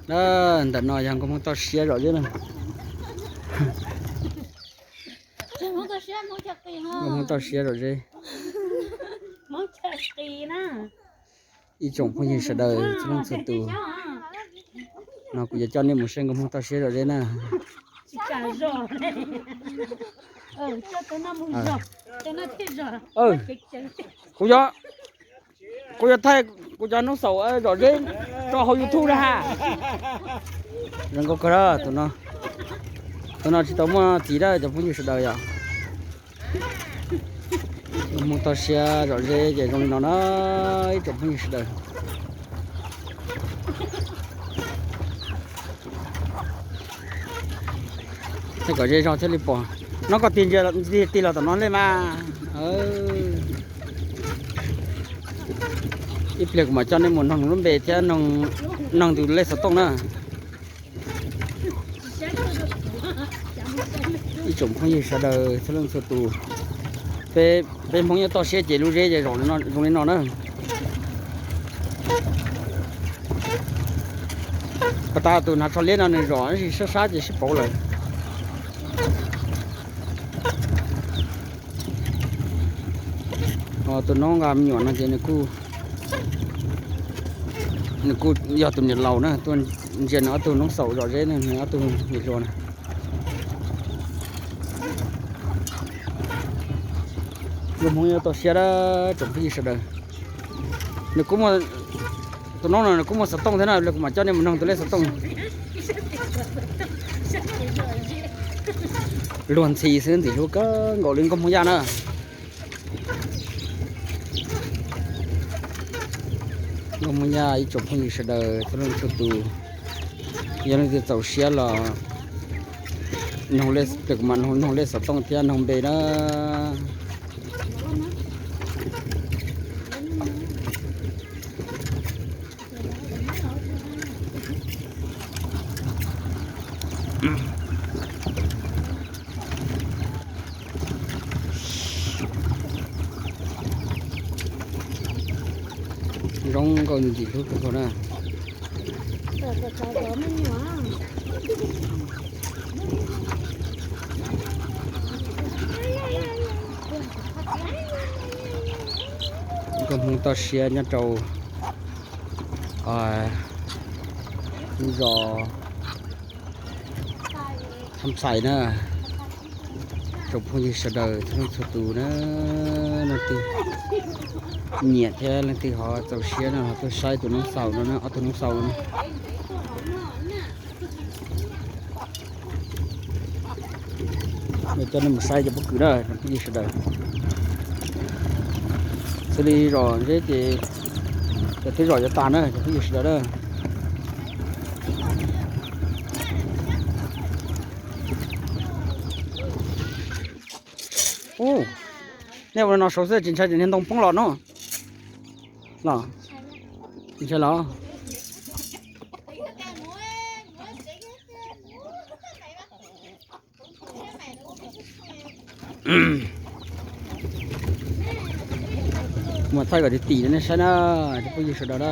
Ntawm no yog nkauj Hmoob toj siab zom zeb na. Nkauj Hmoob toj siab zom zeb. Ib tsoom phooj ywg sawv daws txhua leej txhua tus, no kuv yuav coj nej mus saib nkauj Hmoob toj siab zom zeb na. Kuv yuav, kuv yuav thaij kuv cov noob xaum zom zeb tso hauv YouTube na ha. Zoo nkauj kawg, tus no tsis tau muaj txiv dab cov phooj ywg sawv daws yom. Nkauj Hmoob toj siab zom zeb ces zoo li no na, ib tsoom phooj ywg sawv daws. Thaij kom ze zog thiaj li pom. No koj tig ntsia tig los tom no li mas. Ib pliag kuv mam coj nej mus noog lub npe thiab noog tus lej xov tooj na. Ib tsoom phooj ywg sawv daws txhua leej txhua tus, peb Hmoob nyob toj siab ces lub zeb ces zoo li no na. Pas tas tus hnav tsho liab no nws zom sab sab ces sib pauv lawm. Tus noob nqa me nyuam no ces nws kuj yog tus niam laus na, tuaj ntsia nws ob tug noob xaum zom zeb na, nws ob tug niam hluas na. Nkauj Hmoob yuav tau siab dab tsoom phooj ywg sawv daws. Nws kuj muaj, tus noob no nws kuj muaj xov tooj thiab na, kuv mam coj nej mus noog tus lej xov tooj. Luag ntxhi xwb ntxim hlub kawg nkaus li nkauj Hmoob Yaj na. Nkauj Hmoob Yaj ib tsoom phooj ywg sawv daws txhua leej txhua tus, yog leej twg txaus siab los noog lej, kuv mam noog lej xov tooj thiab noog npe na. Zoo nkauj ntxim hlub kawg nkaus na. Nkauj Hmoob toj siab nyob rau lub zos Thab Xais na. Tsoom phooj ywg sawv daws txhua leej txhua tus na, leej twg nyiam thiab leej twg ho txaus siab no ho tuaj saib tus noob xaus no na, ob tug noob xaus no. Coj nej mus saib cov pob kws na cov phooj ywg sawv daws. Xws li zom zeb ces cov twb zom yuav tas na cov phooj ywg sawv daws na. Ub, nej ua no saud xwb tsis ntshai niag ntoo poob los no? Los, tsis ntshai los? Mus thaij kom tim tim nej saib na, cov phooj ywg sawv daws na.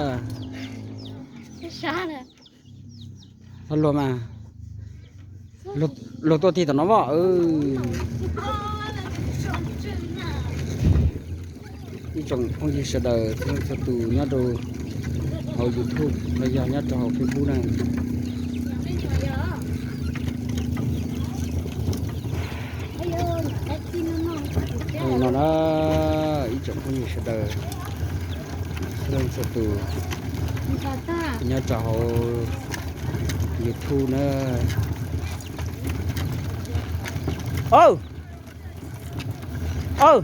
Luag mas, luag tuaj tig tom no as. Ib tsoom phooj ywg sawv daws txhua leej txhua tus nyob rau hauv YouTube los yog nyob rau hauv Facebook na. No na, ib tsoom phooj ywg sawv daws txhua leej txhua tus nyob rau hauv YouTube na. Aw, aw,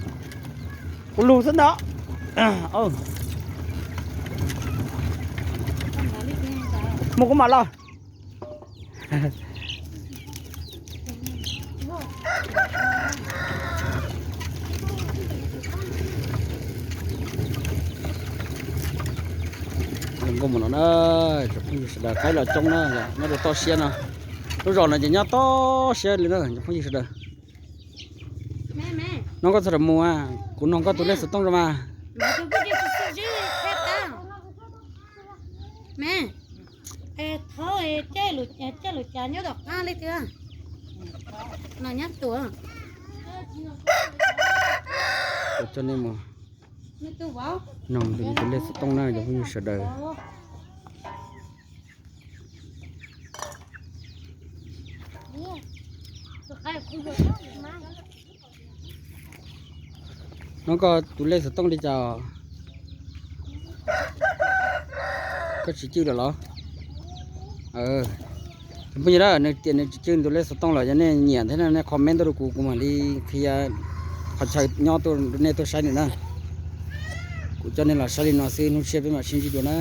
kuv lug xwb ntag. Mus kuv mam los. Zoo nkauj mus no na, cov phooj ywg sawv daws, qaib los coob na, nyob rau toj siab no. Lub zos no ces nyob toj siab li na cov phooj ywg sawv daws. No koj txhob mus, kuv nug koj tus lej xov tooj rau mas. Thov, coj lus cas nyob tom qab li tiag. No nyob tuaj. Coj nej mus nug tus lej xov tooj na cov phooj ywg sawv daws. Nov koj tus lej xov tooj li cas? Koj tsis cwj lawm los? Cov phooj ywg na, nws tias nws tsis cwj tus lej xov tooj los yog nej nyiam thiab nej comment tuaj rau kuv, kuv mam li qhia qhov chaw nyob nej tuaj saib nws na. Kuv coj nej los saib li no xwb, hnub tshiab peb mam sib ntsib dua na.